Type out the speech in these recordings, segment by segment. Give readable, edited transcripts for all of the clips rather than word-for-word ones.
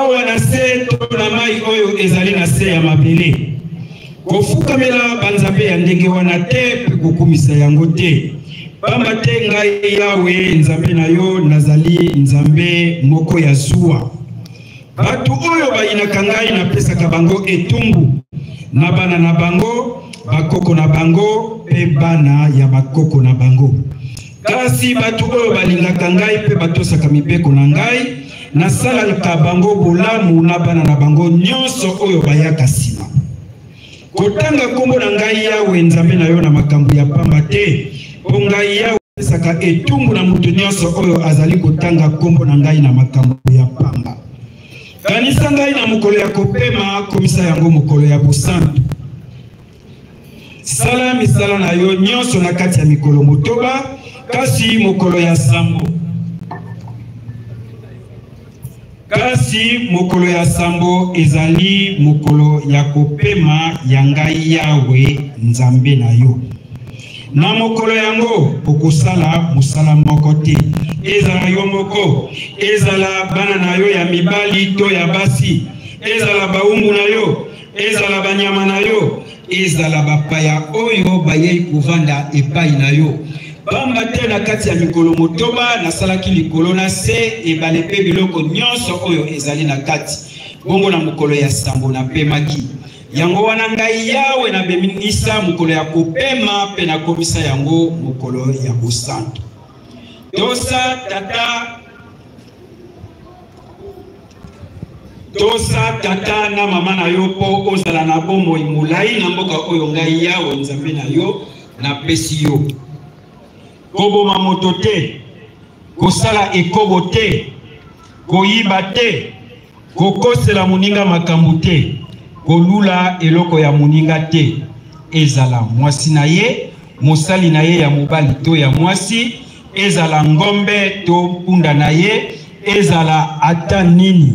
Awa na se to na mai oyo ezali na se ya mabele. Kofukamela banzambe ya ndenge wana te mpe kokumisa yango te. Pamba te ngai Yawe Nzambe na yo nazali Nzambe moko ya zuwa. Bato oyo bayinaka ngai napesaka bango etumbu na bana na bango, bakoko na bango mpe bana ya bakoko na bango. Kasi bato oyo balingaka ngai mpe batosaka mibeko na ngai, nasalalka bango bolamu na bana na bango nyonso oyo bayaka nsima. Kotanga nkombo na ngai Yawe Nzambe na yo na makambo ya pamba te, mpo ngai Yawe napesaka etumbu na moto nyonso oyo azali kotanga nkombo na ngai na makambo ya pamba. Kanisa ngai na mokolo ya kopema, komisa yango mokolo ya bosantu. Sala misala na yo nyonso na kati ya mikolo motoba, kasi mokolo ya sambo kasi mokolo ya sambo ezali mokolo ya kopema ya ngai Yawe Nzambe na yo. Na mokolo yango okosala mosala moko te, ezala yo moko, ezala bana na yo ya mibali to ya basi, ezala bawumbu na yo, ezala banyama na yo, ezala bapaya oyo bayei kovanda epai na yo. Pamba te na kati ya mikolo motoba nasalaki likolo na se, ebale mpe biloko nyonso oyo ezali na kati. Bongo na mokolo ya sambo napemaki. Yango wana ngai Yawe nabenisa mokolo ya kopema mpe nakomisa yango mokolo ya bosantu. Tosa tata Tosa tata na mama na yo mpo ozala na bomoi molai na mboka oyo ngai Yawe Nzambe na yo napesi yo. Koboma moto te, kosala ekobo te, koyiba te, kokosela moninga makambo te, kolula eloko ya moninga te, ezala mwasi na ye, mosali na ye ya mobali to ya mwasi, ezala ngombe to mpunda na ye, ezala ata nini.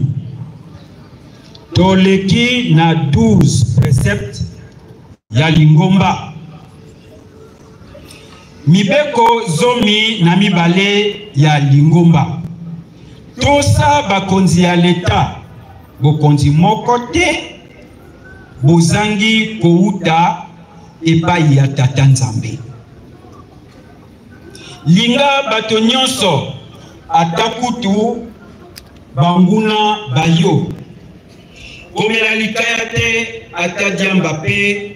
Toleki na 12 precepte ya lingomba. Mibeko 12 ya lingomba. Tosa bakonzi ya leta, bokonzi moko te bozangi kowuta epai ya Tata Nzambe. Linga bato nyonso, ata kutu banguna ba yo. Komela likaya te, ata diamba pe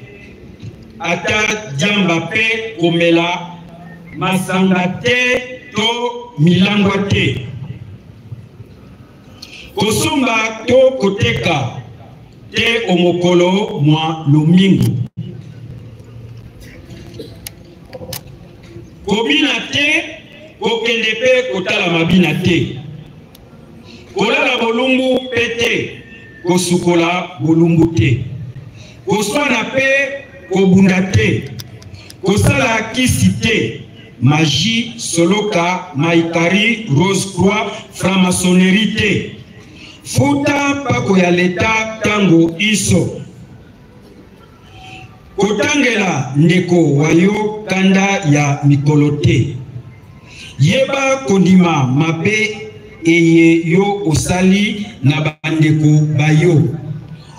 ata diamba pe komela masanga te to milangwa te. Kosomba to koteka te o mokolo mwa lomingo. Kobina te, kokende mpe kotala mabina te. Kolala bolumbu mpe te, kosukola bolumbu te. Koswana mpe kobunda te. Kosala kisi te, magie, soloka, maikari, rose croix, franc-maçonnerie te. Futa mpako ya leta tango inso. Kotangela ndeko wa yo kanda ya mikolo te. Yeba kondima mabe eye yo osali na bandeko ba yo.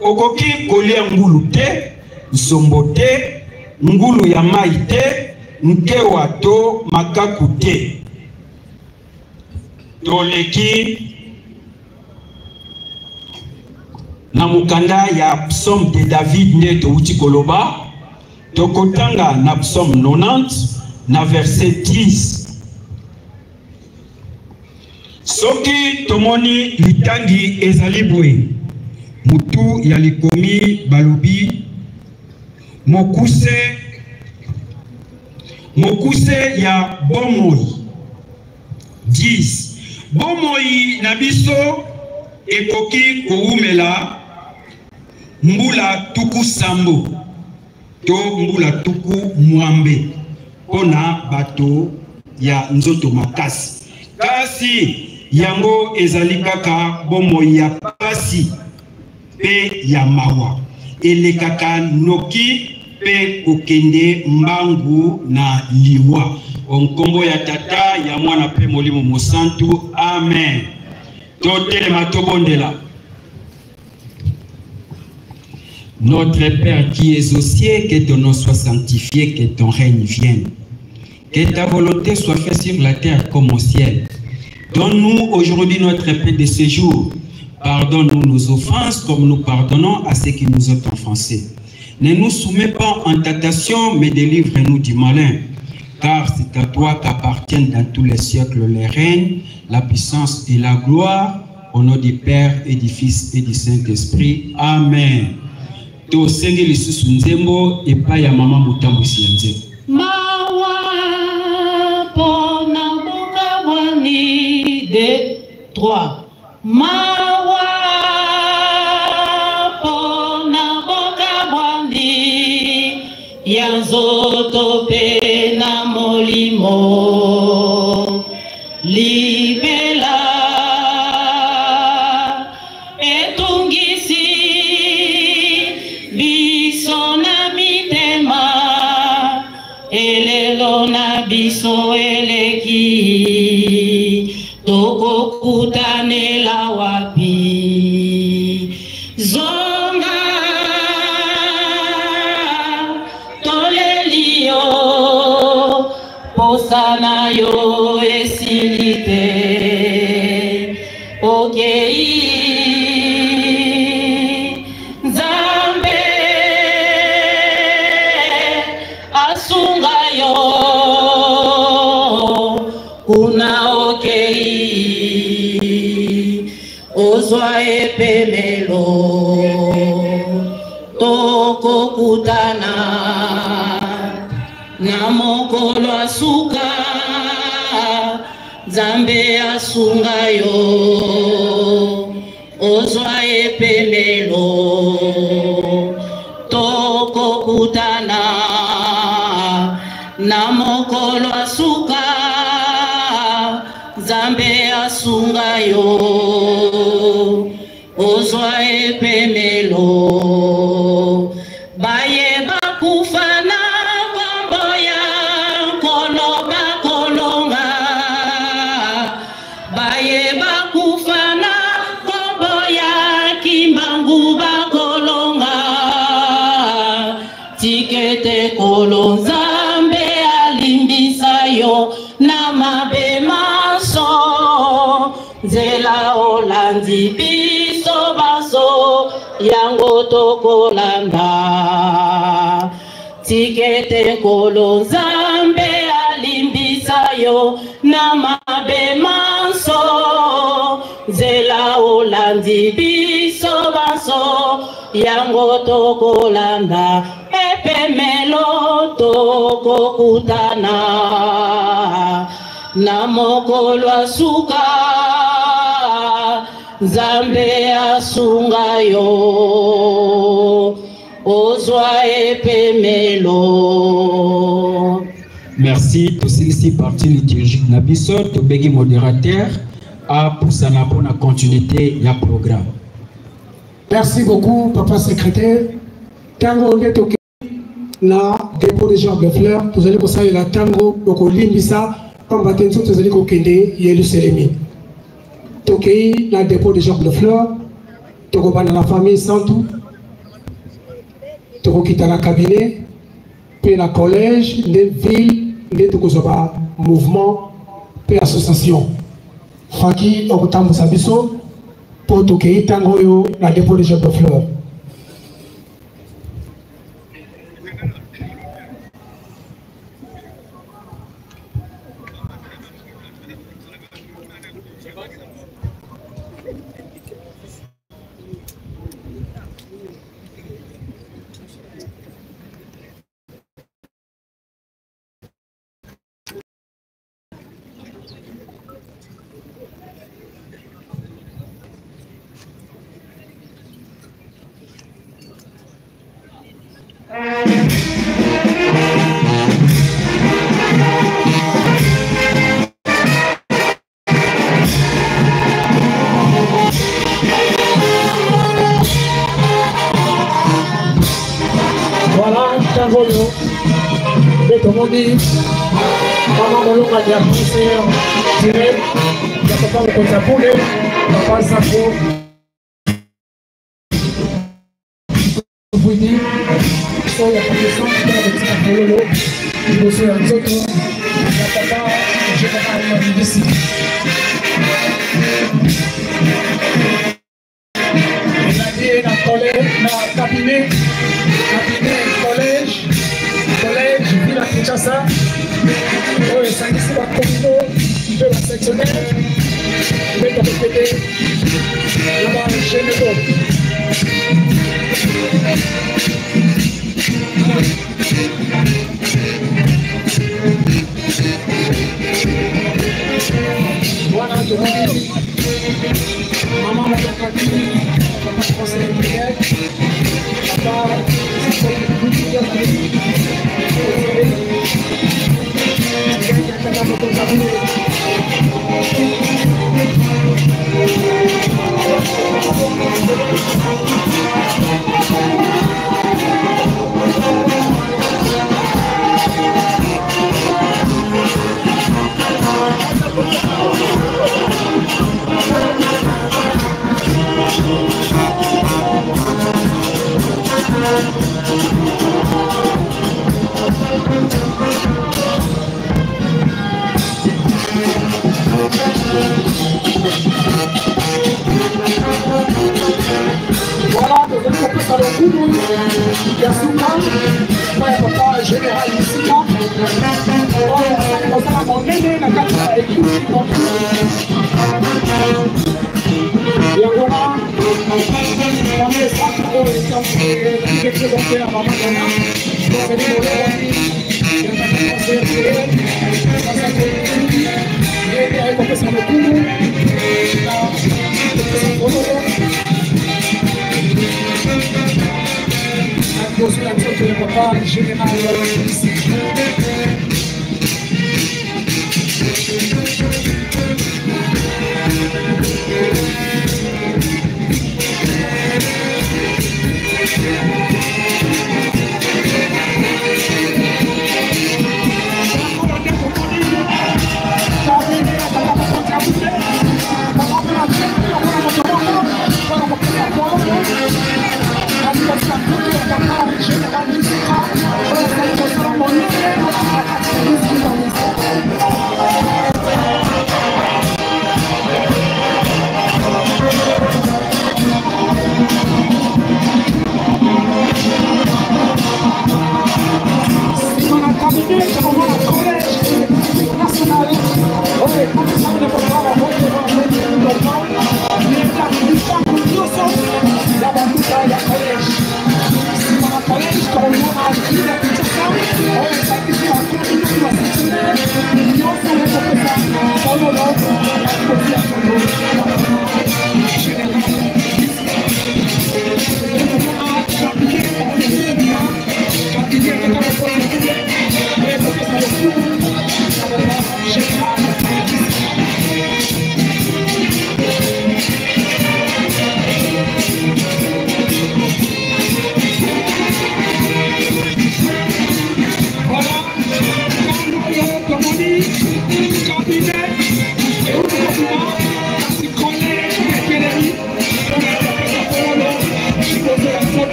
Okoki kolia ngulu te, nsombo te, ngulu ya mai te, nkewa to makaku te. Toleki na mokanda ya Psaume de David nde towuti koloba, tokotanga na Psaume 90 na verset 10. Soki tomoni litangi ezali boye, mutu ya likomi balobi mokuse mokuse ya bomoi 10 bomoi na biso ekoki kowumela mbula 70 to mbula 80 mpo na bato ya nzoto makasi, kasi yango ezali kaka bomoi ya pasi mpe ya mawa, elekaka noki mpe kokende mbangu na liwa. O nkombo ya Tata, ya Mwana mpe Molimo Mosantu, amen. Totelema tobondela. Notre Père qui es aux cieux, que ton nom soit sanctifié, que ton règne vienne. Que ta volonté soit faite sur la terre comme au ciel. Donne-nous aujourd'hui notre pain de ce jour. Pardonne-nous nos offenses comme nous pardonnons à ceux qui nous ont offensés. Ne nous soumets pas en tentation, mais délivre-nous du malin. Car c'est à toi qu'appartiennent dans tous les siècles les règnes, la puissance et la gloire, au nom du Père et du Fils et du Saint-Esprit. Amen. Tosengi lisusu nzembo epai ya mama motambwisi ya nzembo. Mawa pona bokabwani 2 3 Mawa pona bokabwani ya nzoto mpe na molimo libela etungisi biso na mitema elelo na biso eleki tokokutanela wapi zonga toleli yo posa na yo esili te okei Nzambe asunga yo kuna okei ozwa epemelo tokokutana na mokolo ya suka Nzambe asunga yo ozwa epemelo tokokutana na mokolo ya suka Nzambe asunga yo ozwa epemelo baye bakufa na kombo ya Nkolo bakolonga baye bakufa na kombo ya Kimbangu bakolonga tikete kolo Nzambe alimbisa yo na mabe manso nzela olandi biso baso yango tokolanda tikete kolo Nzambe alimbisa yo na mabe manso nzela olandi biso baso yango tokolanda epemelo tokokutana na mokolo ya suka Nzambe asunga yo ozwa epemelo. Merci, tosilisi partie liturgique na biso, tobengi modérateur apusana mpona continuité ya programme. Merci beaucoup, papa secrétaire. Tango nde toke na dépôt de gerbes de fleurs, tozali kosalela tango bokolimbisa pamba te nzoto ezali kokende Yelusalemi. Tokei na dépôt de gerbes de fleurs, tokobanda na famille Santu, tokokita na cabinet mpe na collège nde ville nde tokozwa ba mouvement mpe association. Faki okotambusa biso mpo tokei ntango oyo na dépôt de gerbes de fleurs. Voilà, ntango oyo nde tomoni mama molonga ya conseiller direct ya papa mokonzi ya pule papa Zako. Kikwiti oyo ya profession mpona kotika fololo liboso ya nzoto ya papa général Mabibisi. Elandi ye na collège, na cabinet, cabinet collège, collège ville ya Kinshasa oyo esangisi bakomino mpe basectionnaire mpe tokokende na bagénéraux. Wana tomoni mama mokakati, papa conseil prière, papa Voilà, tozali kopesa lokumu ya suka epai ya papa général Misika oyo asali mosala monene na kati ya eglise yango wana famille esantu oyo epresente ya mama Nana tozali molobani ya tata conseiller ye nde aye kopesa lokumu na kopesa fololo na liboso ya nzoto ya papa général Misika.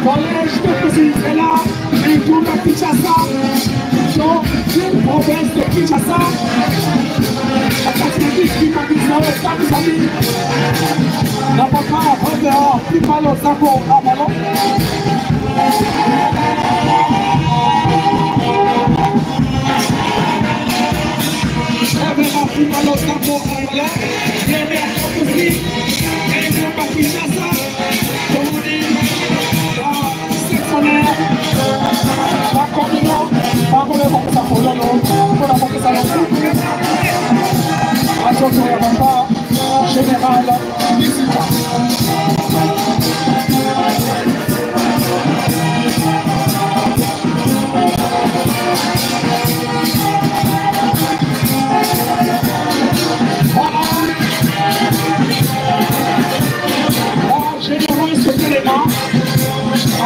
Collège de Zela, Engumba Kinshasa, donc ville province de Kinshasa, akati district etambisami na papa révérend Pimalo Sango Amalo. Révérend Pimalo Sango Amalo, yende akambusi Engumba Kinshasa, tomoni Lisika.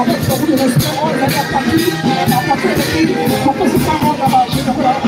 Avec beaucoup de respect, on a parti, à partir de qui, pourquoi c'est pas moi là-bas, général,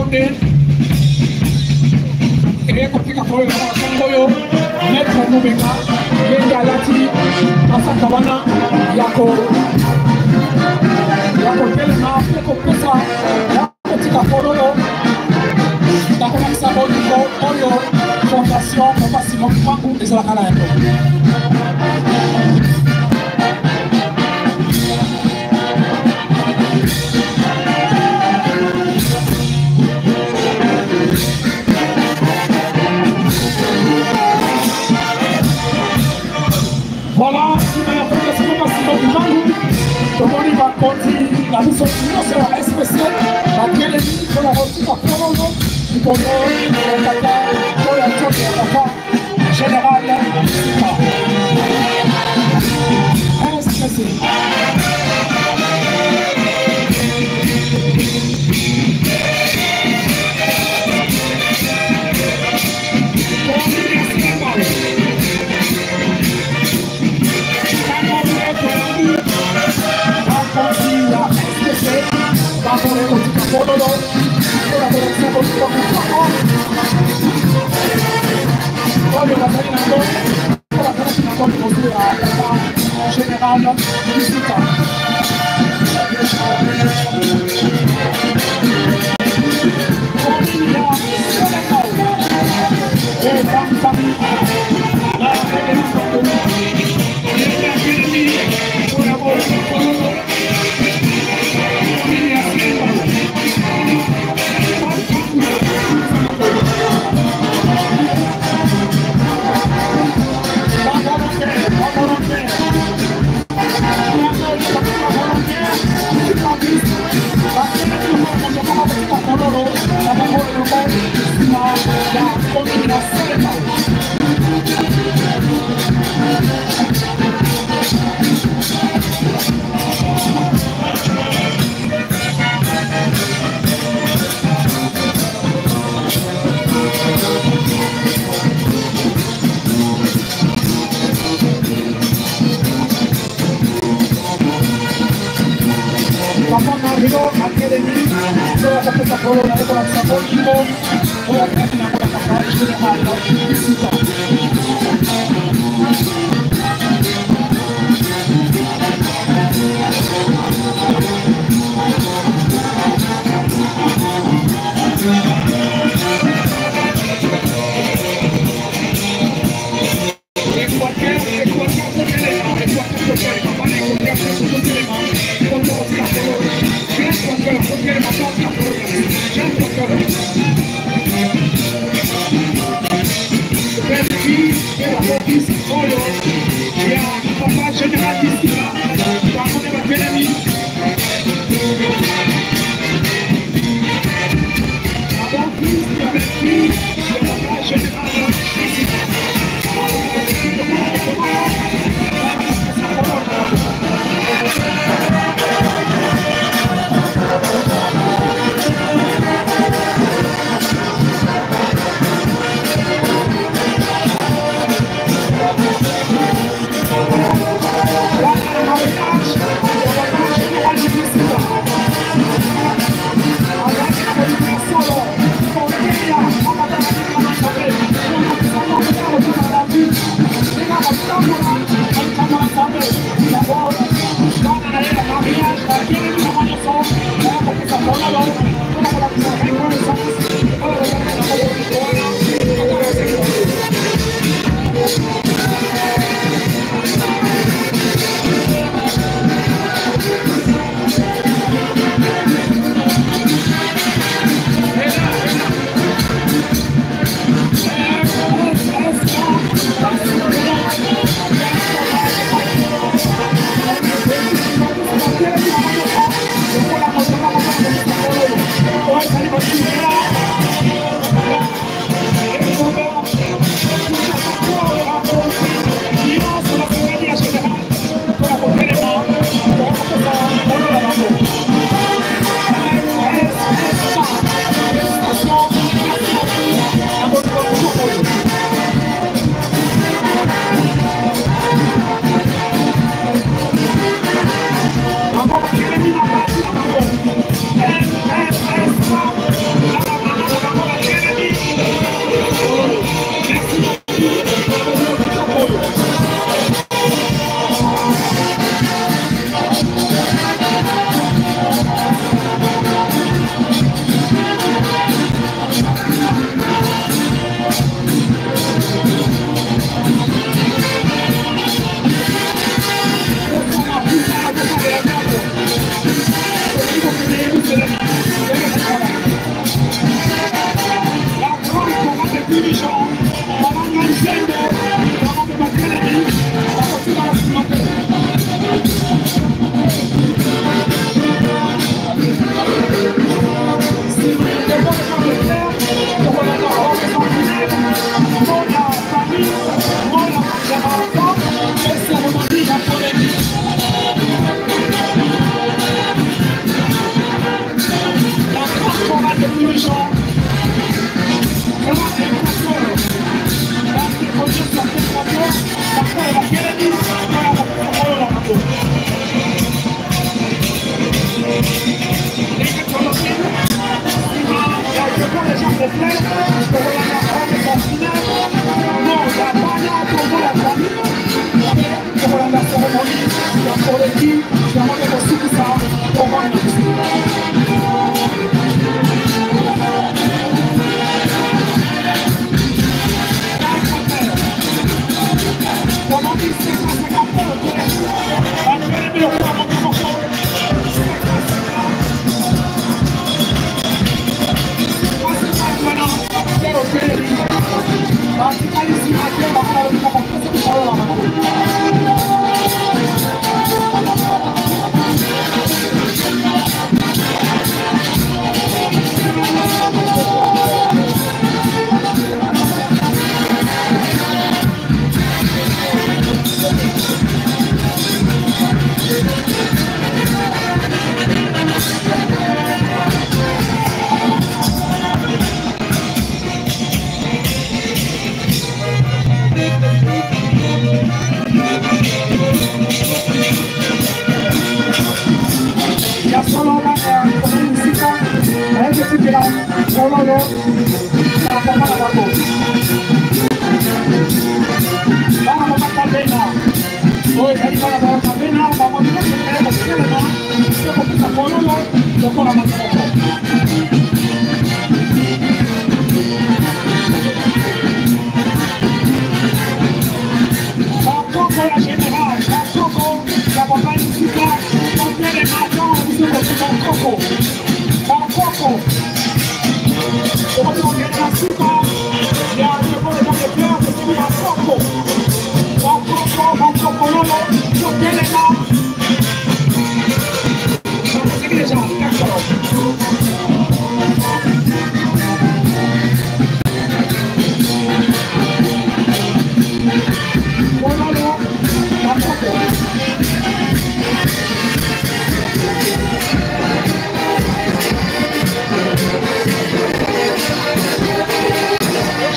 nde eye kotika koyo na ntango oyo maître Mubenga ye nde alati kasaka wana ya ko ya kotelema mpe kopesa ya kotika fololo na kolakisa bolingo oyo fondation Papa Simon Kimbangu ezalaka na yango. Voilà, nsima ya fondation Papa Simon Kimbangu tomoni bakonzi na biso nyonso ya SPC batelemi mpona kotika fololo likolo ya tata oyo ya nzoto ya papa général Sika. SPC. Général Musika. Papa Marino atelemi oyo akopesa polo na ye kolakisa bolingo oyo azalaki na yango ya papa général Bisika. Bakoyo batelemi mpona kopesa kolo na bango. Ndenge tolobi, nsima ya dépôt de chambre de fleurs, tokolanda remise finale non ya bana tongo ya famille, tokolanda cérémonie ya koleki yango nde kosukisa programme na biso. Tolobi 550 batelemi lokola moto moko. Batikali nsima te, bango balobi kaka pesa likolo na bango. Ya solo, bana ya komini sika bayebi kotikela fololo na papa na bango. Bana mama Kabena, oyo ezali bana baya Kabena, bango nyonso baye kotelema mpe kopesa fololo lokola moto moko. Bakoko ya général, bakoko ya papa Lisika, kotelema ntango biso kosuka. Bakoko, bakoko, tokomi kokende na suka ya dépôt de de fleurs. Tosoki bakoko, bakoko, bakokololo kotelema. Bakoseki déjà, d'accord. Fololo, bakoko.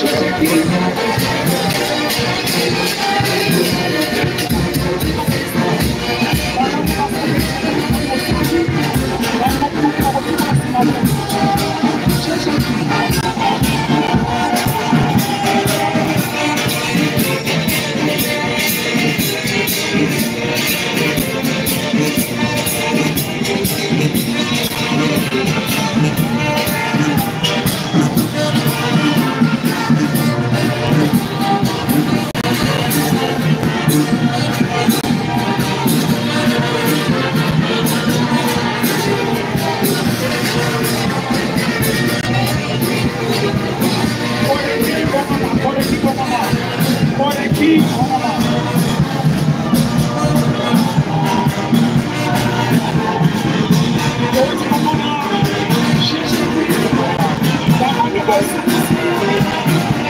Jésus-Christ. Koleki komama. Touti komona Jésus-Christ, bango nde basukisi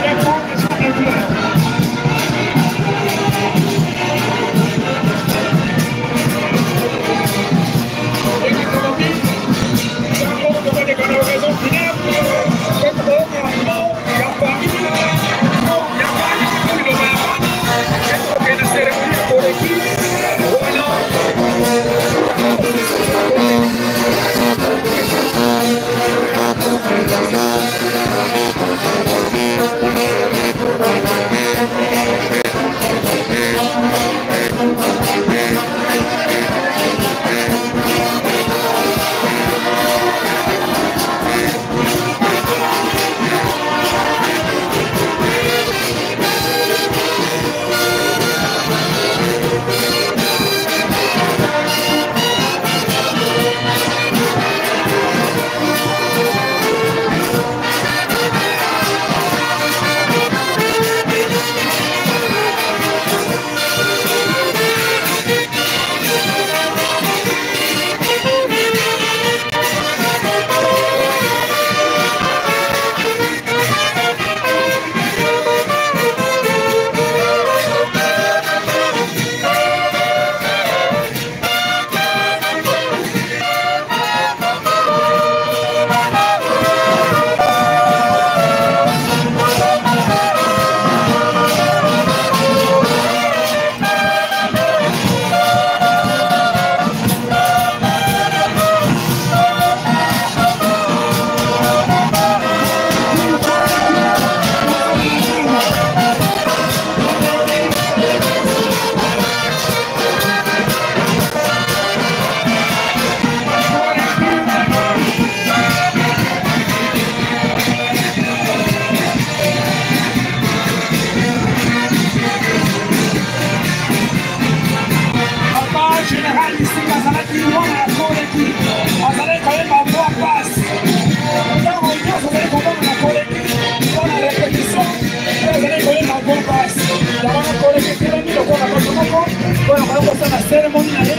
dépôt de champ de fleurs. Ndenge tolobi, ntango tokoleka na oraison funèbre, tokoyoka mo ya famille, mo ya bana, to liloba ya bana. cérémonie na ye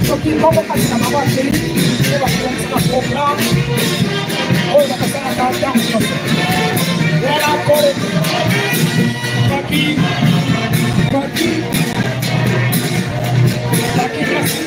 soki moko kati na bango akei nde bakobongisaka programme oyo bakosalaka ntango nyonso wana koleki baki baki baki merci.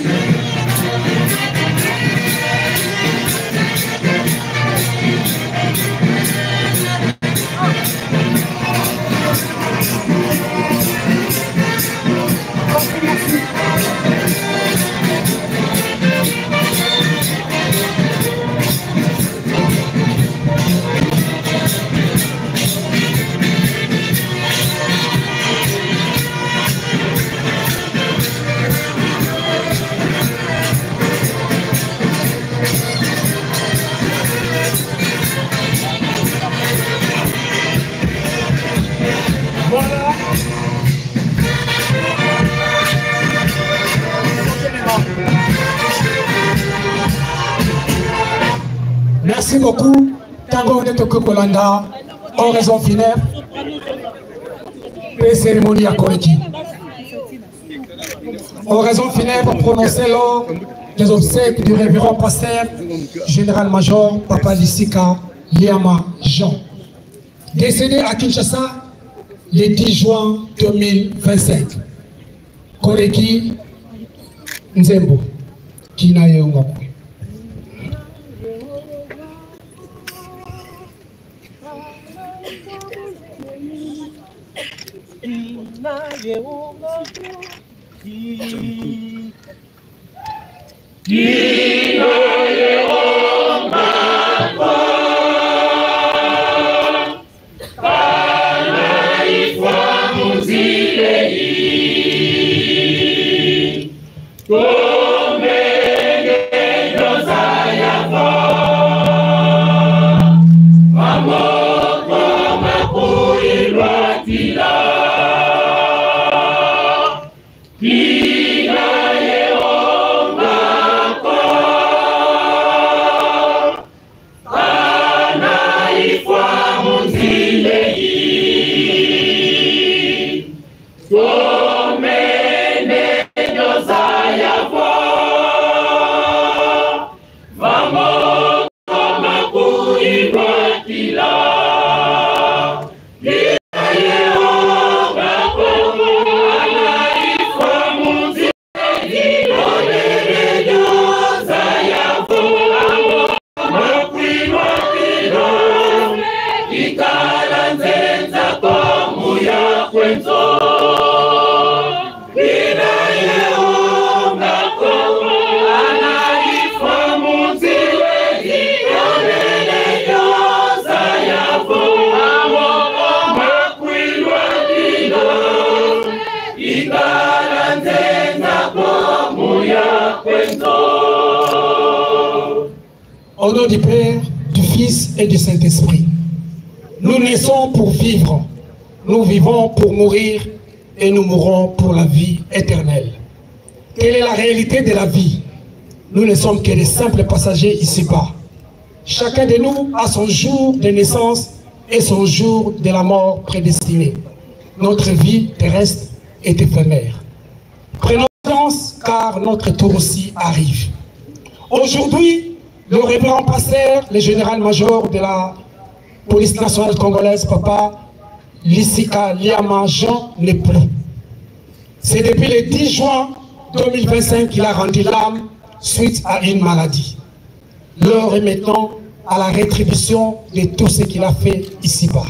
Voilà. Merci beaucoup. Tango nde tokoki kolanda oraison funèbre mpe cérémonie ya koleki. Oraison funèbre prononcée lors des obsèques du révérend pasteur général-major Papa Lissika Liama Jean, décédé à Kinshasa le 10 juin 2025. Koreki Nzembo, Kina Yongoko. Au nom du Père, du Fils et du Saint-Esprit. Nous naissons pour vivre, nous vivons pour mourir et nous mourrons pour la vie éternelle. Telle est la réalité de la vie. Nous ne sommes que des simples passagers ici-bas. Chacun de nous a son jour de naissance et son jour de la mort prédestiné. Notre vie terrestre est éphémère. Prenons conscience car notre tour aussi arrive. Aujourd'hui, le révérend pasteur, le général-major de la police nationale congolaise, papa Lissika Liama Jean, n'est plus. C'est depuis le 10 juin 2025 qu'il a rendu l'âme suite à une maladie. L'heure est maintenant à la rétribution de tout ce qu'il a fait ici-bas.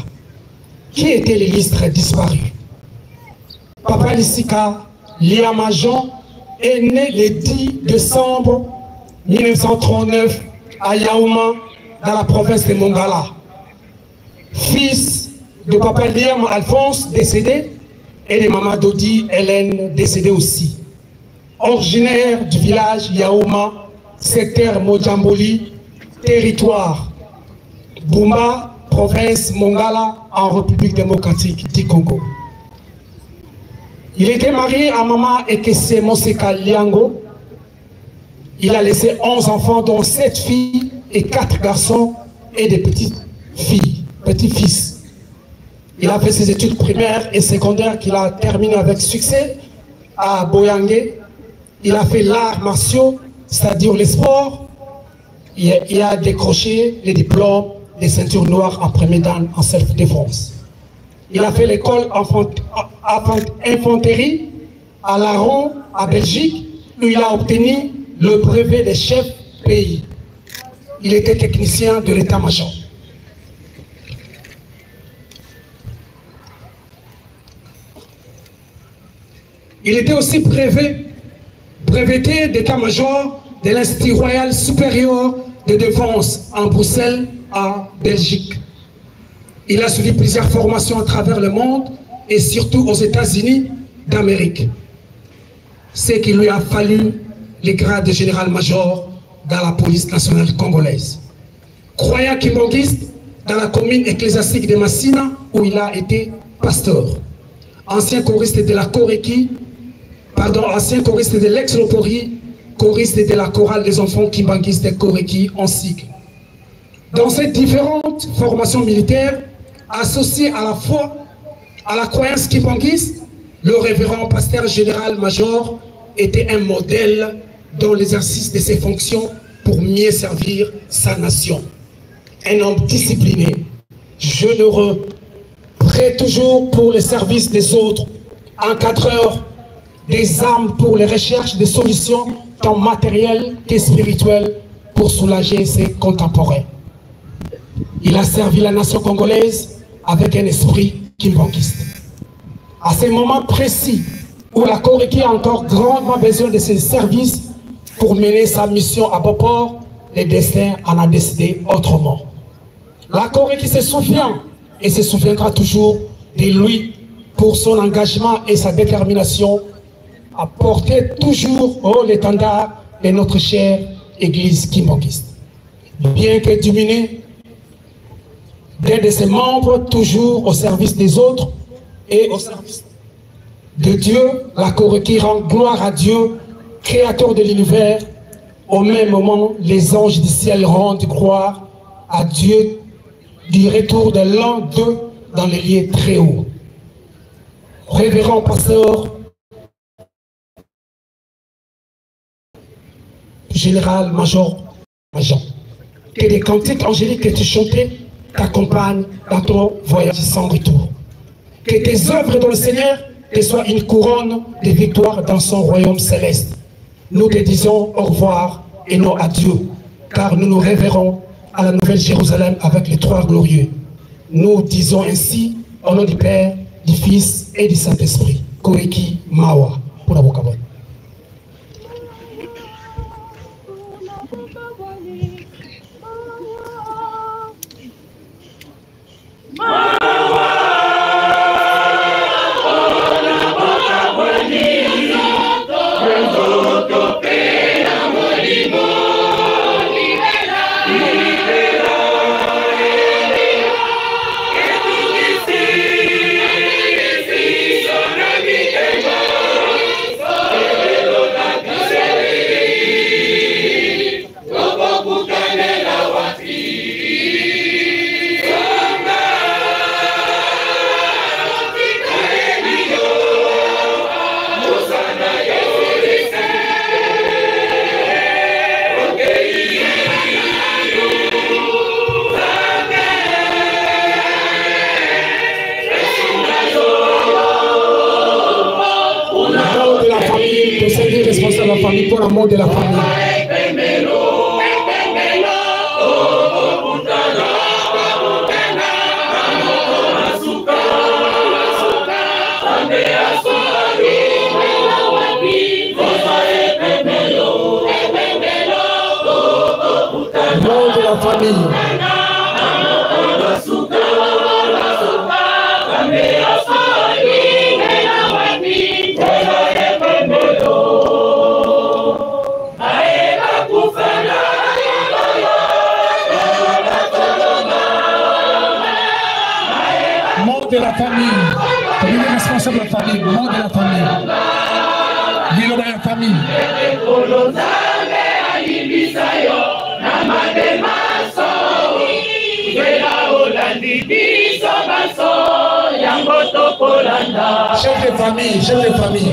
Qui était l'illustre disparu? Papa Lissika Liama Jean est né le 10 décembre 1939 à Yaouma, dans la province de Mongala. Fils de Papa Liama Alphonse, décédé, et de Maman Dodi Hélène, décédée aussi. Originaire du village Yaouma, secteur Mojamboli, territoire Bouma, province Mongala, en République démocratique du Congo. Il était marié à Maman Ekese Moseka Liango. Il a laissé 11 enfants, dont 7 filles et 4 garçons et des petites filles, petits-fils. Il a fait ses études primaires et secondaires qu'il a terminées avec succès à Boyangue. Il a fait l'art martiaux, c'est-à-dire les sports. Il a décroché les diplômes des ceintures noires en premier dan en self-défense. Il a fait l'école infanterie à Laron, à Belgique, où il a obtenu le brevet des chefs pays. Il était technicien de l'état-major. Il était aussi breveté d'état-major de l'Institut royal supérieur de défense en Bruxelles, en Belgique. Il a suivi plusieurs formations à travers le monde et surtout aux États-Unis d'Amérique. Ce qui lui a fallu le grade de général-major dans la police nationale congolaise. Croyant kimbanguiste dans la commune ecclésiastique de Massina où il a été pasteur. Ancien choriste de la Koreki, pardon, ancien choriste de l'ex-Lopori, choriste de la chorale des enfants kimbanguistes de Koreki en cycle. Dans ces différentes formations militaires, associées à la foi, à la croyance kimbanguiste, le révérend pasteur général-major était un modèle dans l'exercice de ses fonctions pour mieux servir sa nation. Un homme discipliné, généreux, prêt toujours pour le service des autres, encadreur des armes pour les recherches des solutions tant matérielles que spirituelles pour soulager ses contemporains. Il a servi la nation congolaise avec un esprit kimbanguiste. À ces moments précis où la Koreki a encore grandement besoin de ses services pour mener sa mission à Boport, le destin en a décidé autrement. La Koreki se souvient et se souviendra toujours de lui pour son engagement et sa détermination à porter toujours haut l'étendard de notre chère Église kimbanguiste. Bien que diminué d'un de ses membres, toujours au service des autres et au service de Dieu, la Koreki rend gloire à Dieu, créateur de l'univers. Au même moment, les anges du ciel rendent gloire à Dieu du retour de l'un d'eux dans les lieux très hauts. Révérend pasteur, général, major, major, que les cantiques angéliques que tu chantais t'accompagnent dans ton voyage sans retour. Que tes œuvres dans le Seigneur te soient une couronne de victoire dans son royaume céleste. Nous te disons au revoir et non adieu, car nous nous révérons à la Nouvelle Jérusalem avec les trois glorieux. Nous disons ainsi au nom du Père, du Fils et du Saint-Esprit. Koreki Mawa. Pour la Bokabon. Pour l'amour de la famille. Nom de la famille. De la famille, le responsable de la famille, nom de la famille, l'île de la famille. Chef de famille, chef de famille.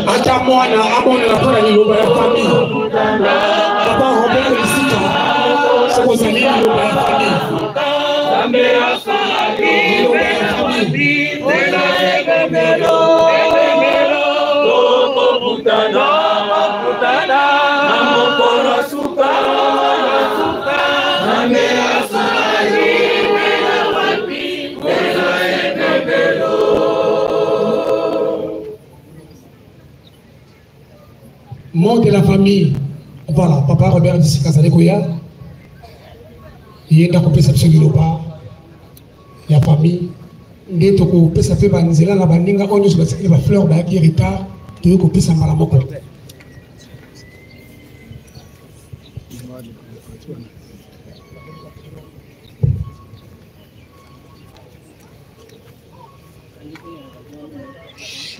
Ata mwana amonana mpo na liloba ya famille. Papa Robert Lisika, soki ozali liloba ya famille, liloba ya famille. Mot de la famille. Voilà, papa Robert Disika azali koya, ye nde akopesa biso liloba ya famille. Nde tokopesa mpe banzela na baninga oyo nyonso batikali bafleur, bayaki retard, toyei kopesa mbala moko.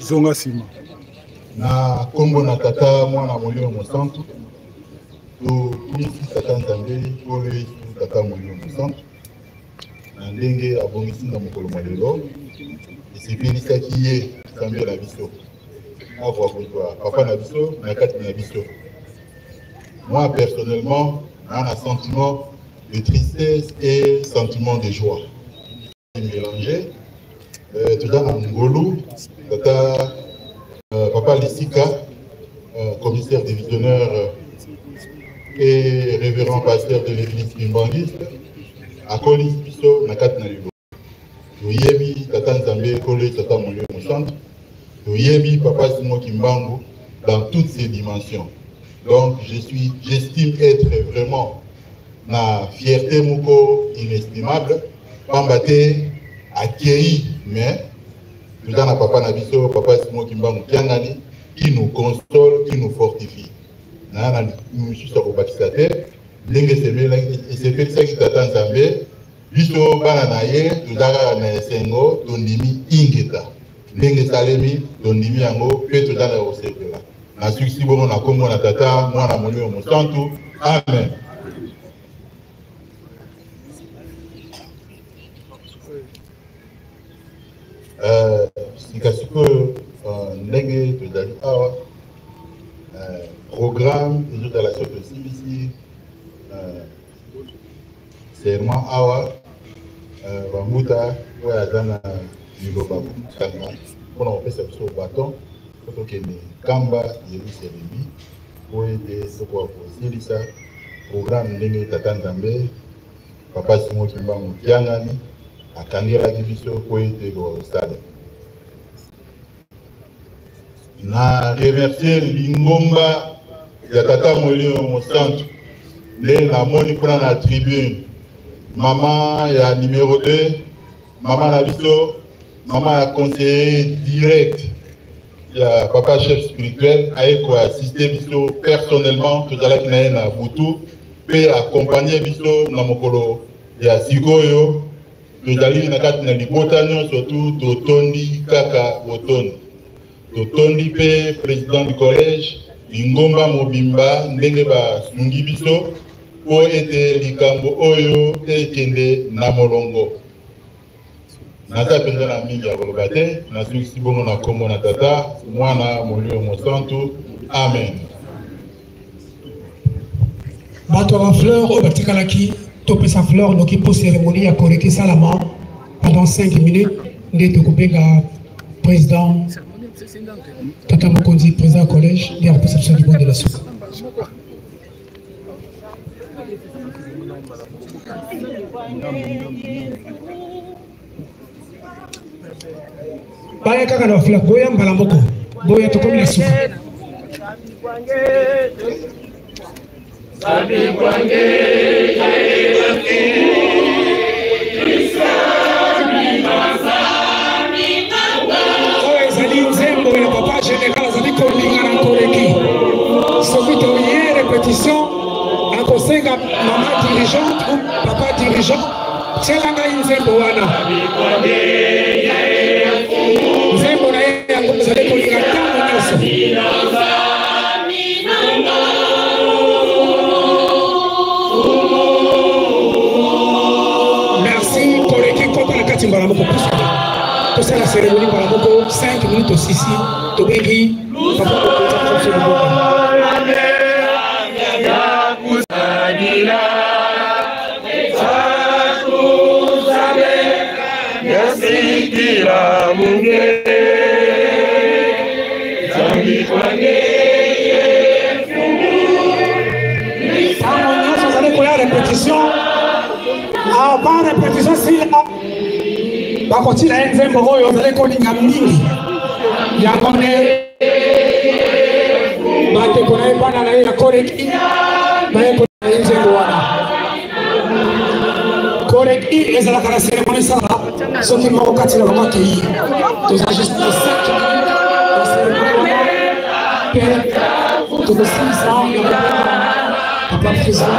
Zonga nsima. Na nkombo na Tata, Mwana, Molimo Mosantu, tokumisi Tata Nzambe Nkolo Yesu, Tata Molimo Mosantu, na ndenge abongisi na mokolo mwa lelo, esepelisaki ye Nzambe na biso akoka kozwa papa na biso na kati na biso. Moi personnellement, na sentiment de tristesse et sentiment de joie mélangé. Toza na ngolu tata papa Lisika, commissaire divisionnaire et révérend pasteur de l'église kimbanguiste, akolisi biso na kati na liloba. Toyebi Tata Nzambe Nkolo, Tata Molimo Mosantu, toyebi papa Simon Kimbangu dans toutes ses dimensions. Donc j'estime être vraiment na fierté moko inestimable, pamba te akei, mais toza na papa na biso, papa Simon Kimbangu Kiangani, qui nous console, qui nous fortifie. Na mosusu ya kobakisa te, ndenge esepelisaki Tata Nzambe, biso bana na ye toza kaka na esengo, tondimi ingeta ndenge esalemi, tondimi yango mpe toza na kosepela. Nasukisi bongo na nkombo na Tata, Mwana, Molimo Mosantu, amen. Sika sikoyo, ndenge tozali awa, programme ezozala soki tosimbisi serment awa, bambuta oyo aza na liloba kokanga mpona kopesa biso baton po tokende Nkamba Yerusalemi, po ete tokoka kosilisa programme ndenge Tata Nzambe, papa Simon Kimbangu Kiangani akangelaki biso po ete kosala. Na remercier lingomba ya Tata Molimo Mosantu nde namoni kuna na tribune mama ya numero 2, mama na biso, mama ya conseiller direct ya papa chef spirituel, aye koassiste biso personnellement. Tozalaki na ye na butu mpe accompagne biso na mokolo ya sikoyo. Tozali na kati na libota nyonso tu, totondi kaka botondi. Totondi mpe président du collège, lingomba mobimba, ndenge basungi biso mpo ete likambo oyo ekende na molongo. Naza mpenza na mingi ya koloba te. Nasukisi bongo na nkombo na Tata, Mwana, Molimo Mosantu, amen. Bato ya bafleur oyo batikalaki, topesa fleur noki mpo cérémonie ya koreki esalama pendant 5 minutes. Nde tokobenga président, tata mokonzi, président ya collège, nde akopesa biso libonde la suka. Baya kaka na bafleur, boya mbala moko, boya, tokomi na suka. Oyo ezali nzembo ya papa général, azali kolinga na koleki. Soki toye répétition, akosenga mama dirigeante ou papa dirigeant: tiela ngai nzembo wana. Nzembo na ye yango ezali kolinga ntango nyonso. Merci. Koleki, kota na kati mbala moko, pusa. Tosala cérémonie mbala moko 5 minutes tosisi tobengi papa mokonzi apesa biso loboko. Ntango nyonso ozali koya repetition, avant repetition sila bakotila ye nzembo oyo ozali kolinga mingi. Yango nde bandeko na ye, bana na ye ya koreki baye kotila ye nzembo wana. Koreki ezalaka na cérémonie sala soki moko kati na bango akei. Toza juste na 5 minutes ya cérémonie wana mpe tokosilisa na kobenga papa président.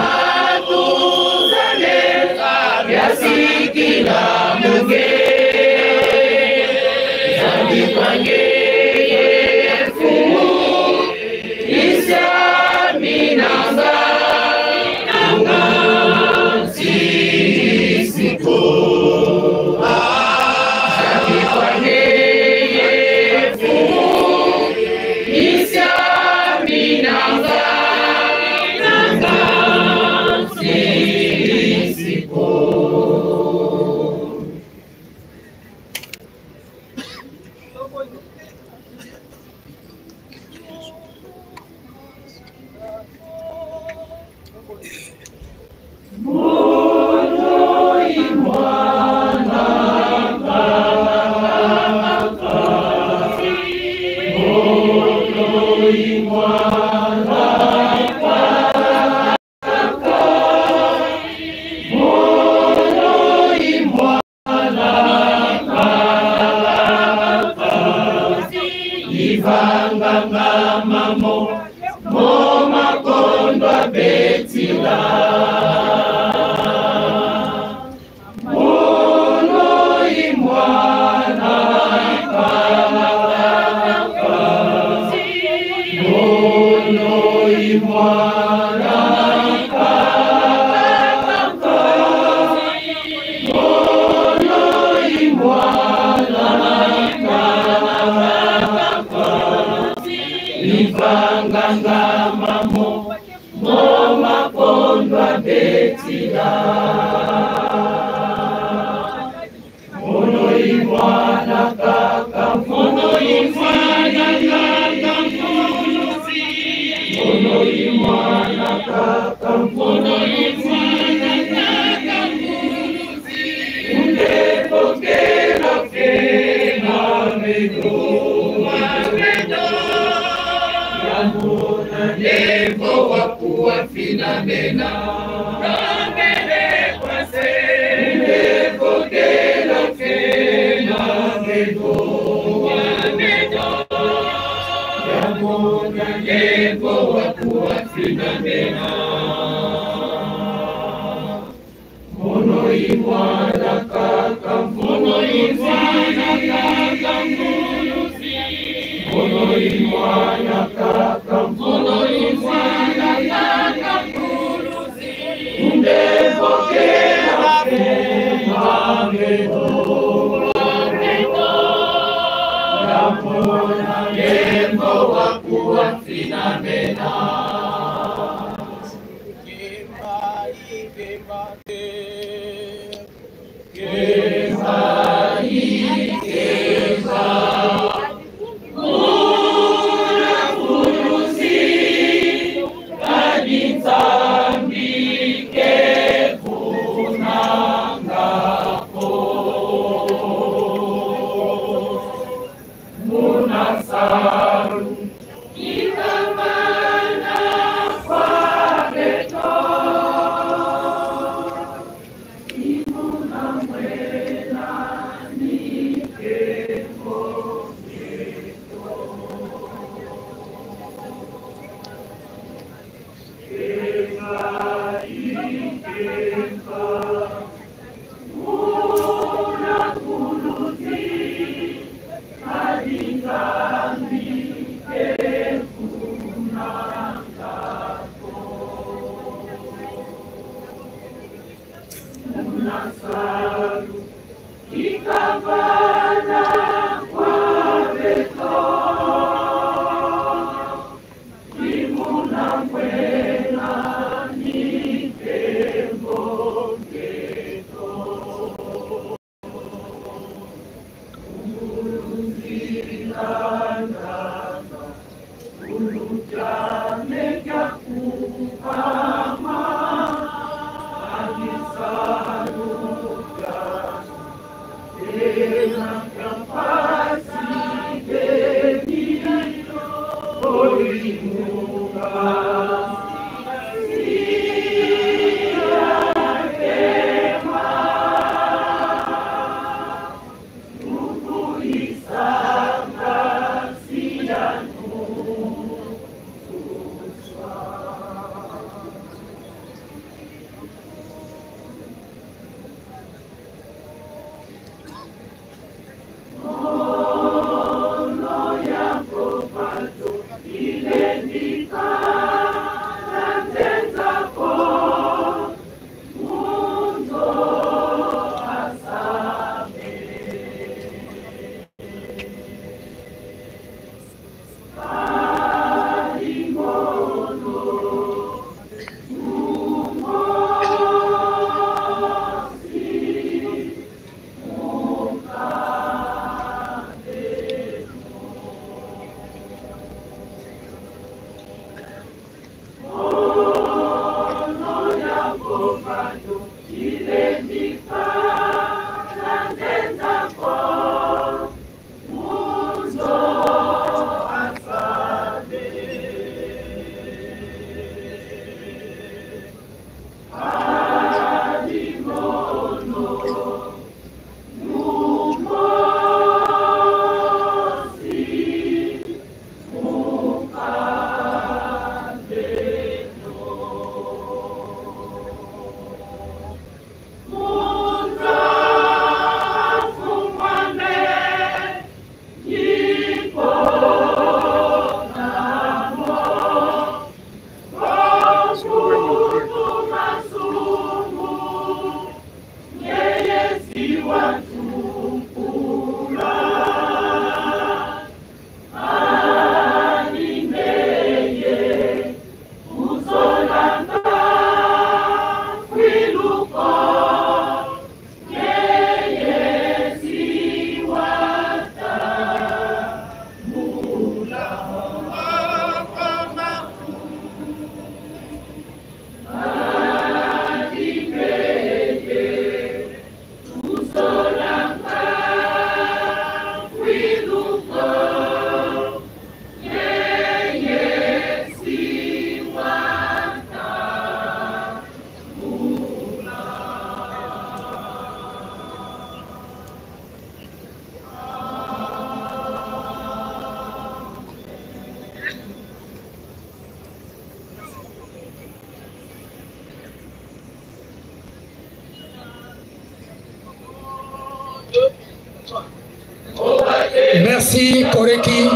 Merci Koreki.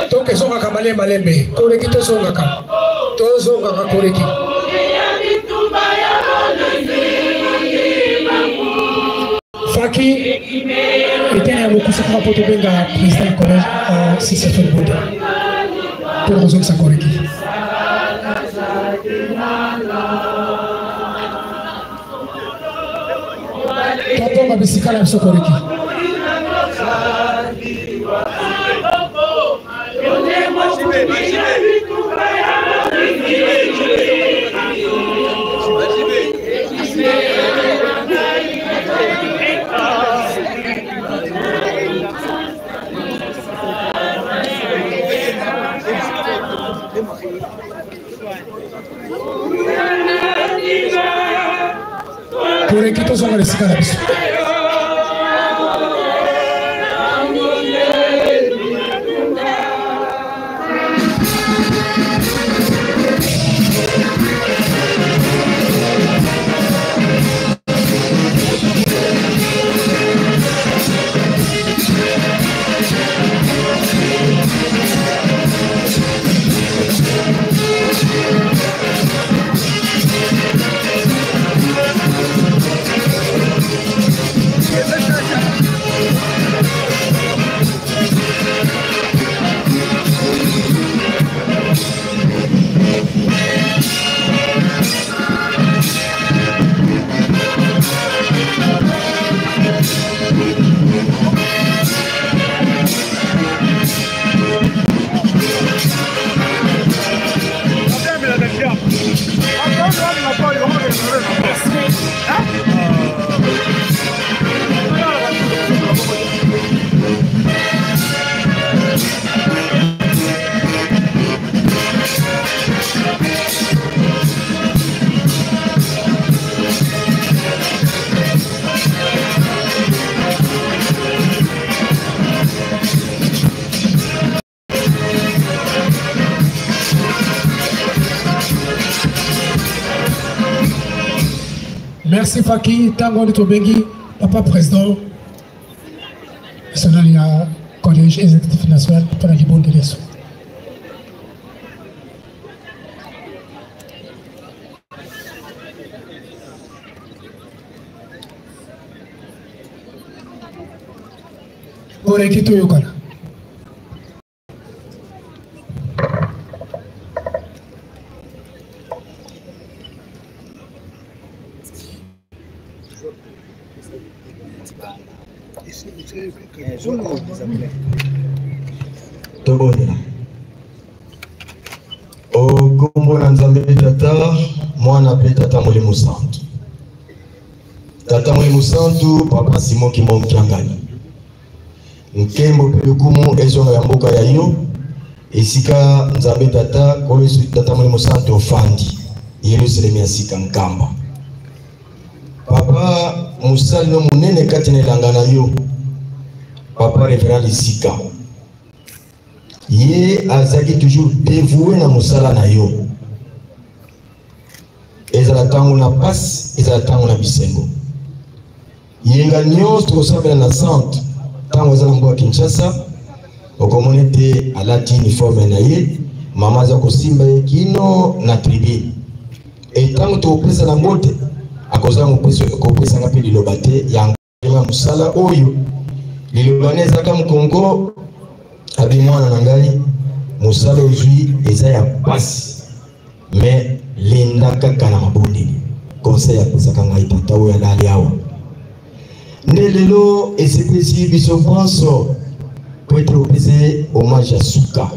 Tokezongaka malembe malembe. Koreki tozongaka. Tozongaka Koreki. Faki etene ya mokuse kaka mpo tobenga président ya collège Cicefel Boda mpo na kozongisa Koreki. Tozonga bisika na biso Koreki. Koreki tozonga na esika na biso. Merci Faki, ntango nde tobengi papa président national ya collège exécutif national mpo na libondeli ya suka. Oreki toyokana. Tobondela. O nkombo na Nzambe Tata, Mwana mpe Tata Molimo Santu. Tata Molimo Santu, Papa Simon Kimbangu Kiangani, nkembo mpe lokumu ezonga ya mboka ya yo, esika Nzambe Tata, Nkolo Yesu, Tata Molimo Santu ofandi, Yelusalemi ya sika, Nkamba. Papa mosali no monene kati na elanga na yo, Papa Reverend Lisika, ye azalaki toujours dévoué na mosala na yo, ezala ntango na pasi, ezala ntango na bisengo. Yenga nyonso tokosambela na centre ntango aza na mboka Kinshasa, okomona ete alati uniforme na ye, mama aza kosimba ye kino na tribune. E ntango tokopesa na mbote, akozanga kopesanga mpe liloba te yango ya mosala oyo liloba na ezalaka mokongo abi mwana na ngai, mosala ozwi eza ya pasi, me lenda kaka na mabondeli. Conseil apesaka ngai tata oyo alali awa nde lelo esepelisi biso banso po ete opesi hommage ya suka.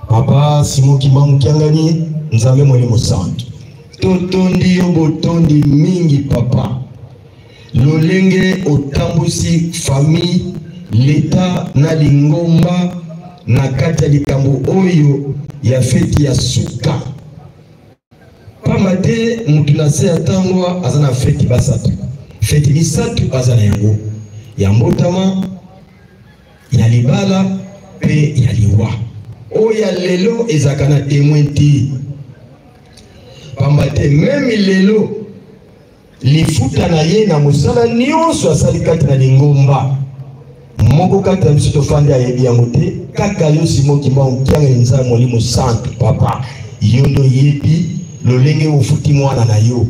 Papa Simon Kimbangu Kiangani, Nzambe Molimo Santu, totondi yo botondi mingi papa, lolenge otambusi famille, leta na lingomba na kati ya likambo oyo ya feti ya suka. Pamba te moto na se ya ntango aza na feti basatu, feti misato aza na yango, ya mbotama, ya libala mpe ya liwa. Oyo ya lelo ezalaka na temoin te, pamba te meme lelo lifuta na ye na mosala nyonso asali kati na lingomba moko kati na biso tofandi ayebi yango te, kaka yo Simon Kimbangu Kiangani Nzambe Molimo Santu. Papa, yo nde oyebi lolenge ofuti mwana na yo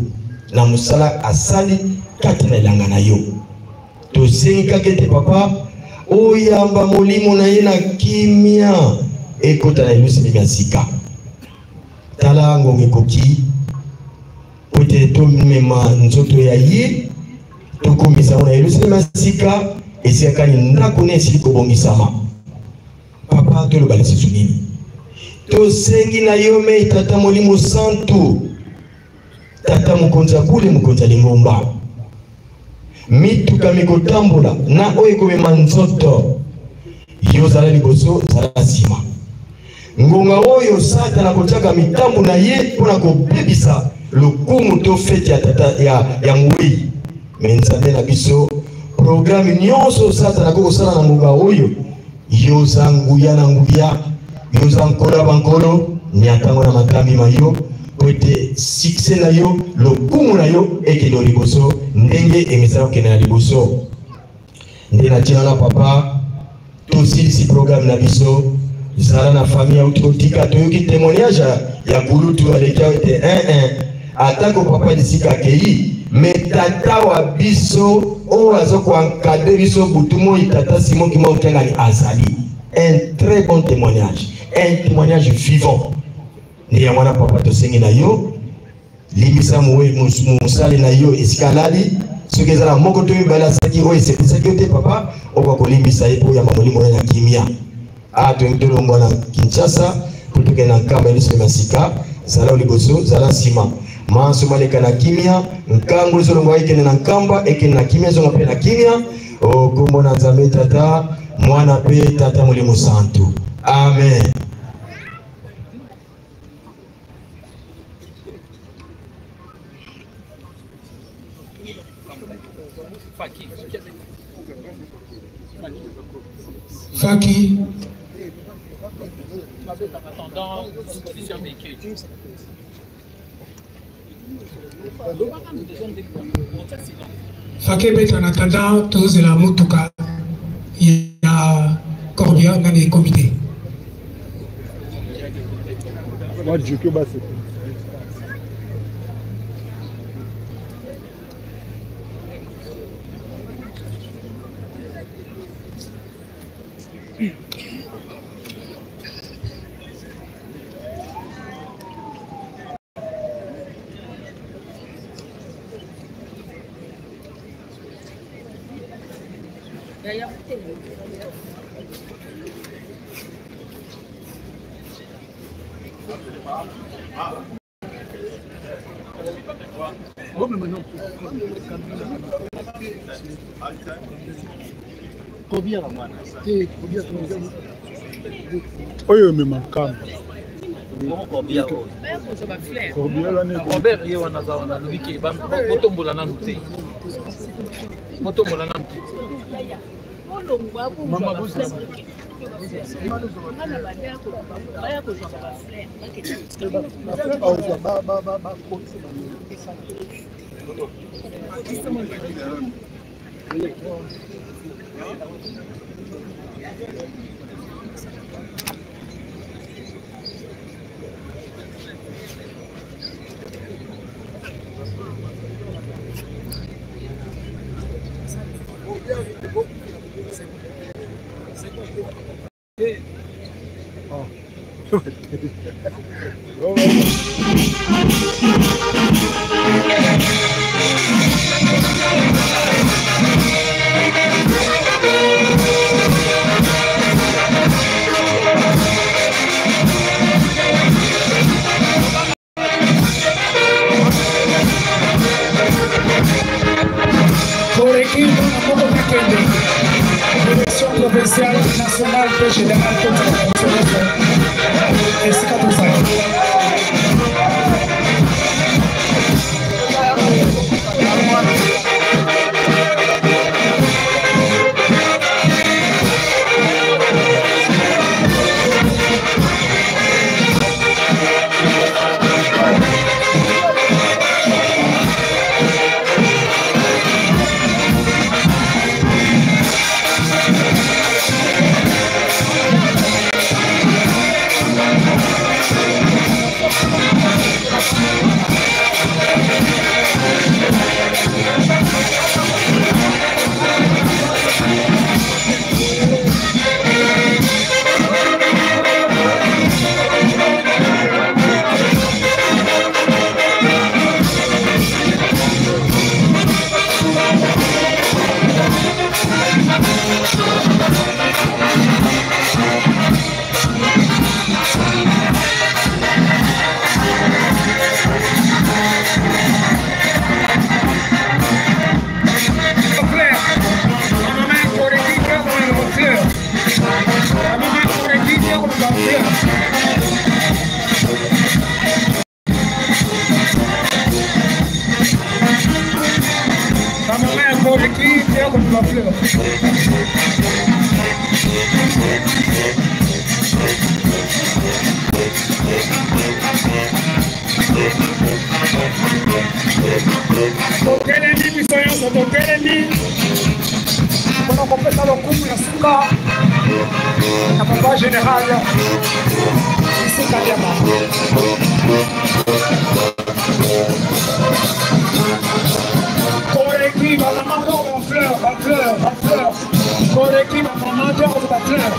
na mosala asali kati na elanga na yo. Tosengi kaka ete papa oyamba molimo na ye na kimia, ekota na Yelusalemi ya sika. Tala ngonga ekoki po ete tomema nzoto ya ye, tokomisa yango na Yelusalemi ya sika, esika kani ndako na esili kobongisama. Papa, toloba lisusu nini? Tosengi na yo mei Tata Molimo Santu, Tata mokonzi ya kule, mokonzi ya lingomba, mituka mikotambola na oyo ekomema nzoto, yo zala liboso, zala nsima. Ngonga oyo Satana akotiaka mitambo na ye mpo na kobebisa lokumu to feti ya tata ya mowei, me Nzambe na biso, programe nyonso Satana akoki kosala na ngonga oyo, yo oza nguya na nguya, yo oza nkolo ya bankolo, nyatango na makambi ma yo, po ete succès na yo, lokumu na yo ekende liboso ndenge emesana kokende na liboso. Nde na ntina na papa, tosilisi programme na biso. Zala na famille auti kotika, toyoki témoignage ya kulutu aleki awa ete 1 atako papa lisika akei, me tata wa biso oyo aza koencadre biso butu moi, tata Simon Kimbangu Kiangani azali un très bon témoignage, un témoignage vivant. Nde yango wana papa tosengi na yo, limbisa mosali na yo esika alali, soki eza na moko to mibale asalaki oyo esepelisaki yo te, papa okoka kolimbisa ye mpo oyamba molimo na ye na kimia. A tolingi tolongwa na Kinshasa mpo tokende na Nkamba Yelusalemi ya sika. Zala liboso, zala nsima, manso maleka na kimia. Nkango ezolongwa ekende na Nkamba, ekende na kimia, ezonga mpe na kimia. O kombo na Nzambe Tata, Mwana mpe Tata Molimo Santu, amen. Faki. Fake beta en attendant tozela motuka ya corbillard nani ekomi te. Oyo emema nkamba. Robert ye wana aza wana alobi ke botombola nanu te, botombola nanu te. Mama, Koreki mpona moko nakende direction provinciale, nationale mpe générale, totika biso nyonso esika tozali. Totelemi biso nyonso, totelemi mpona kopesa lokumu ya suka na papa général Isuka Diama. Koreki bamama to bafleur, bafleur, bafleur. Koreki bamama to bafleur.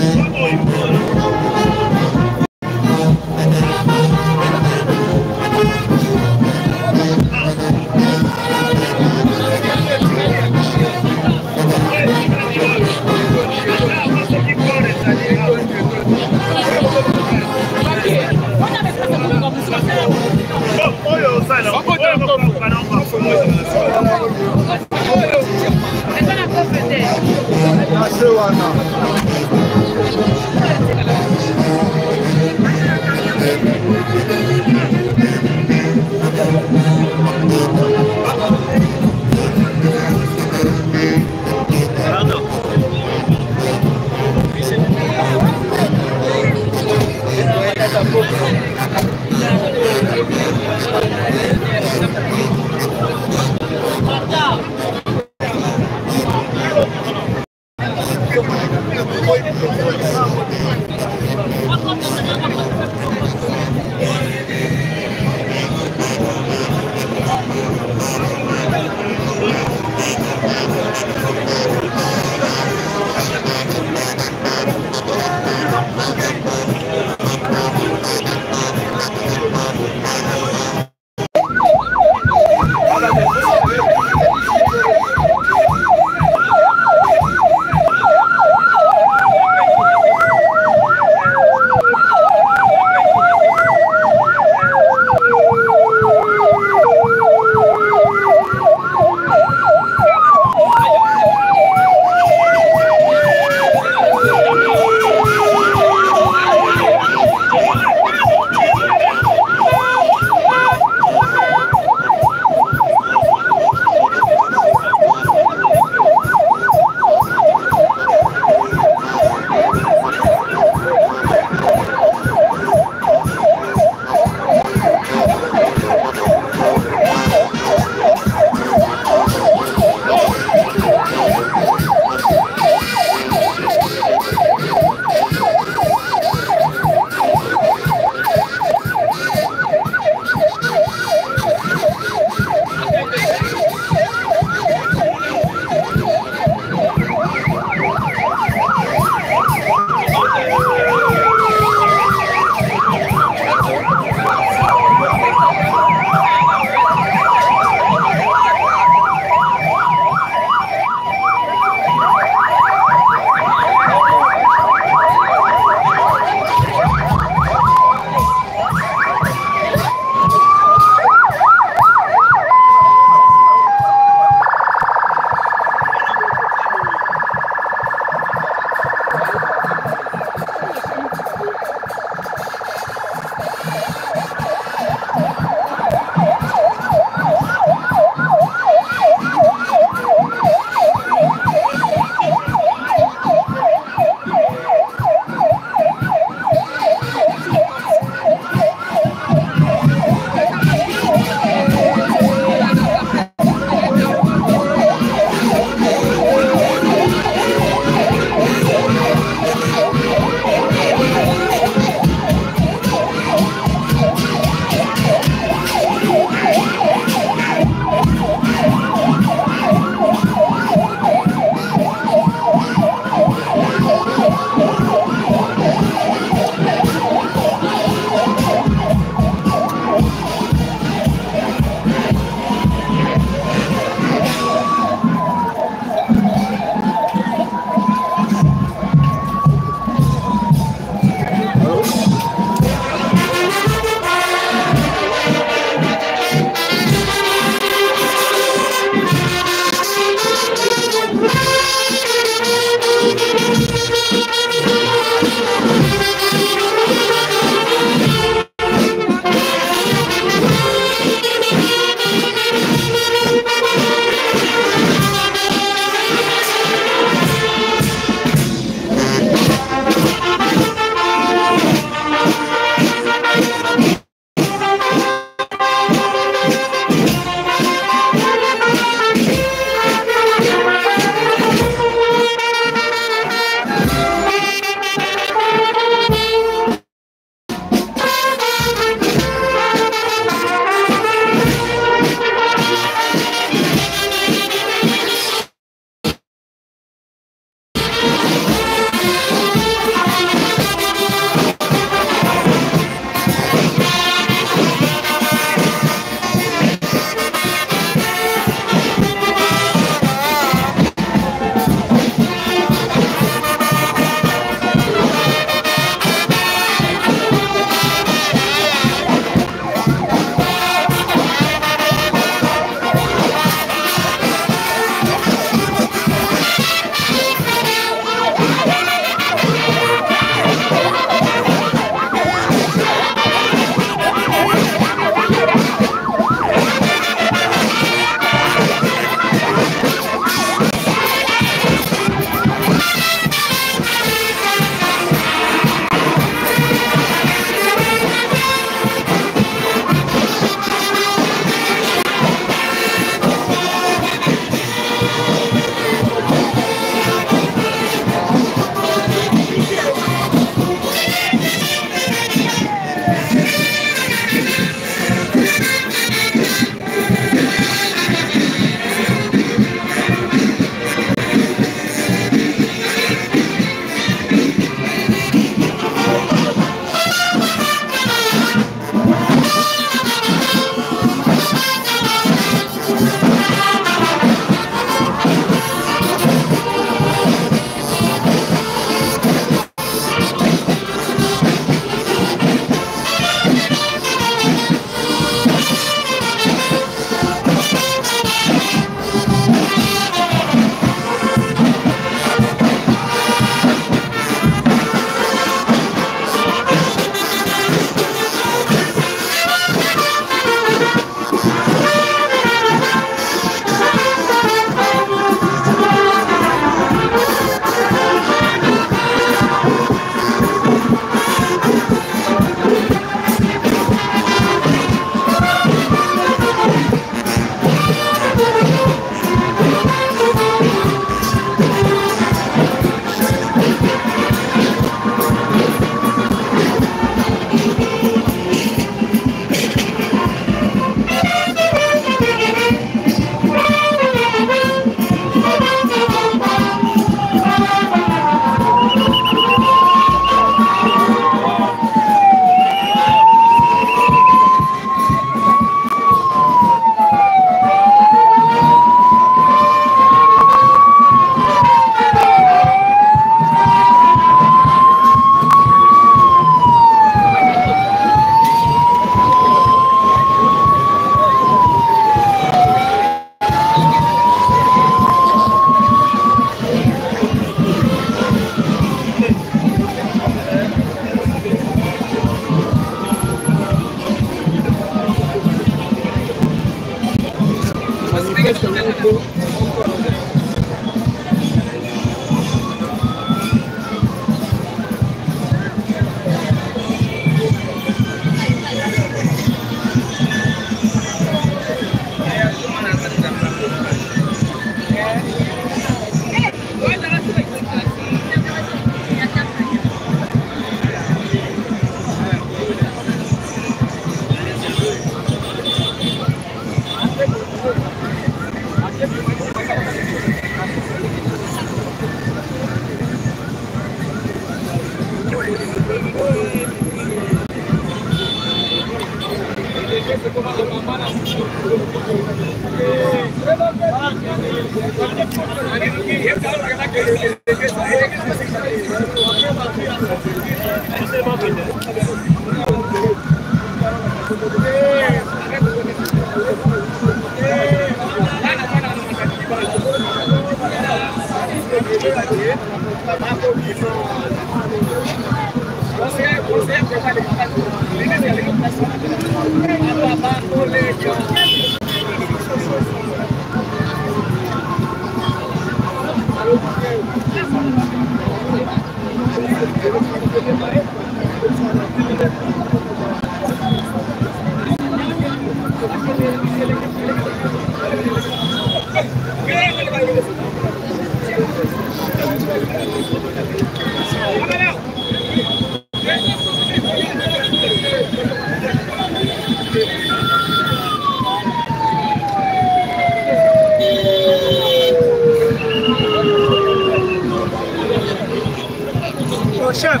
Chef,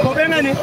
obengani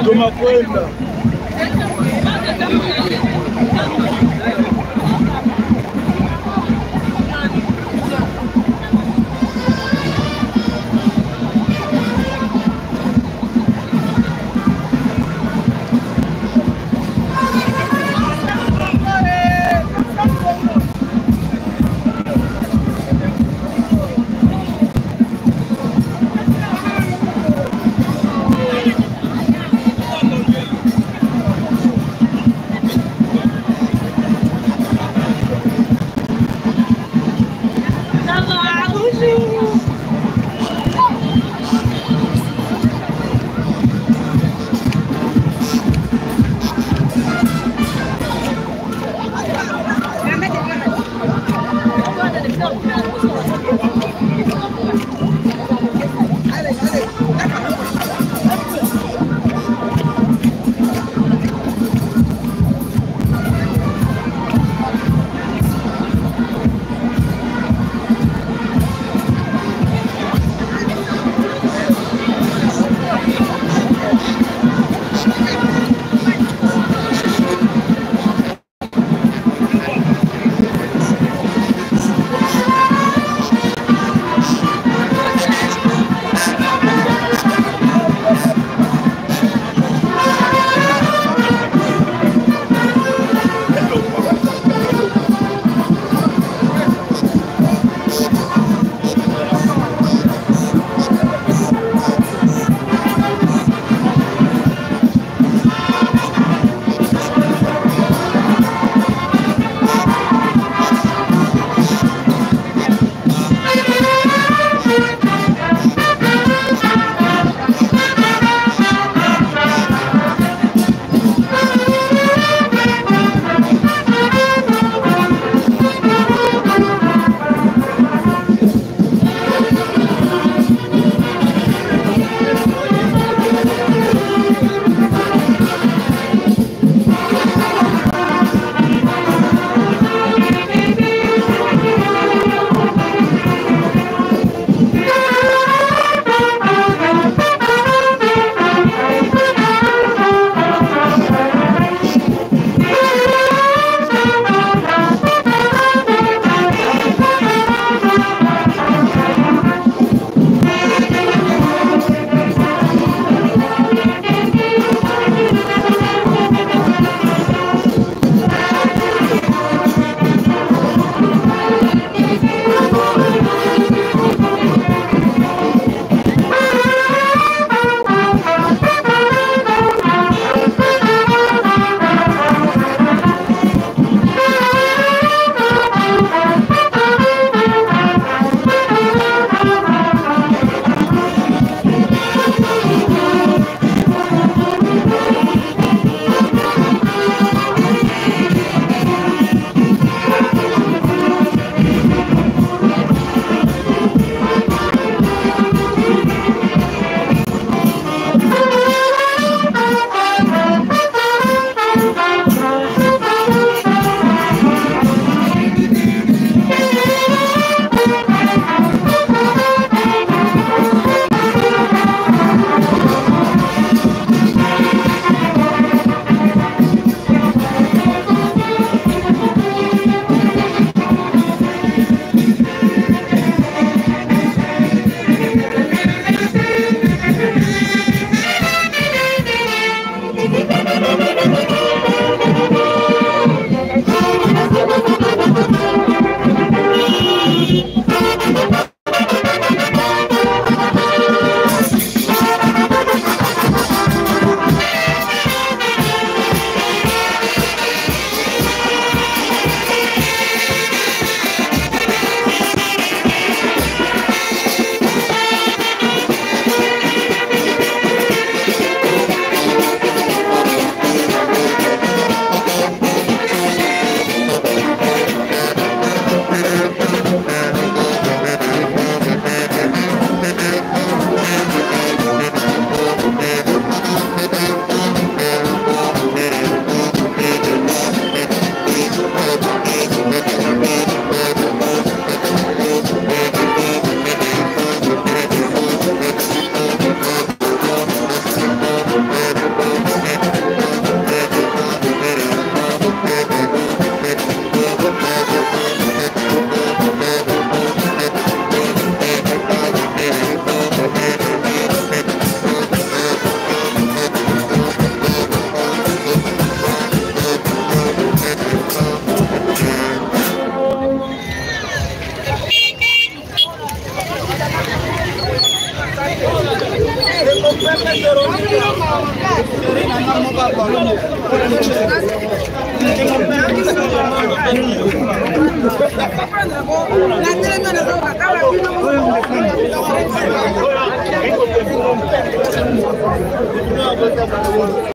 Tunakwenda.